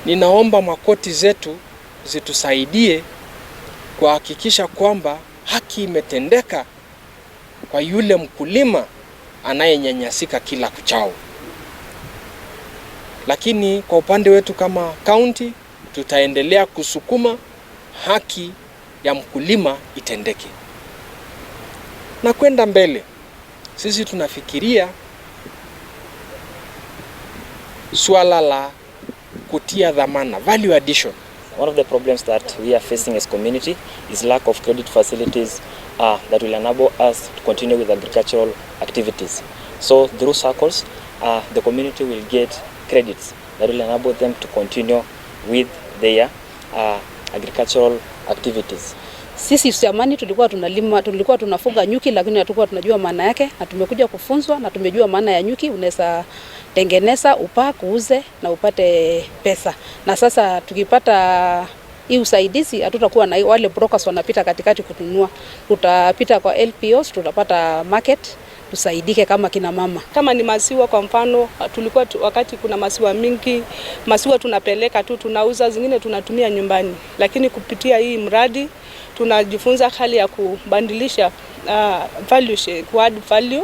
Ninaomba makoti zetu zitusaidie kuhakikisha kwamba haki imetendeka kwa yule mkulima anayenyanyasika kila kuchao. Lakini kwa upande wetu kama kaunti, tutaendelea kusukuma haki ya mkulima itendeke. Na kwenda mbele, sisi tunafikiria suala la kutia dhamana, value addition. One of the problems that we are facing as community is lack of credit facilities that will enable us to continue with agricultural activities. So through SACCOs, the community will get credits that will enable them to continue with their agricultural activities. Sisi zamani tulikuwa tunalima, tulikuwa tunafuga nyuki, lakini hatukuwa tunajua maana yake, na tumekuja kufunzwa na tumejua maana ya nyuki. Unaweza tengeneza upack, uuze na upate pesa. Na sasa tukipata hii usaidizi, hatutakuwa na wale brokers wanapita katikati kutununua, tutapita kwa LPOs, tutapata market, tusaidike kama kina mama. Kama ni maziwa kwa mfano, tulikuwa wakati kuna maziwa mingi, maziwa tunapeleka tu tunauza, zingine tunatumia nyumbani, lakini kupitia hii mradi tunajifunza hali ya kubadilisha value, ku add value.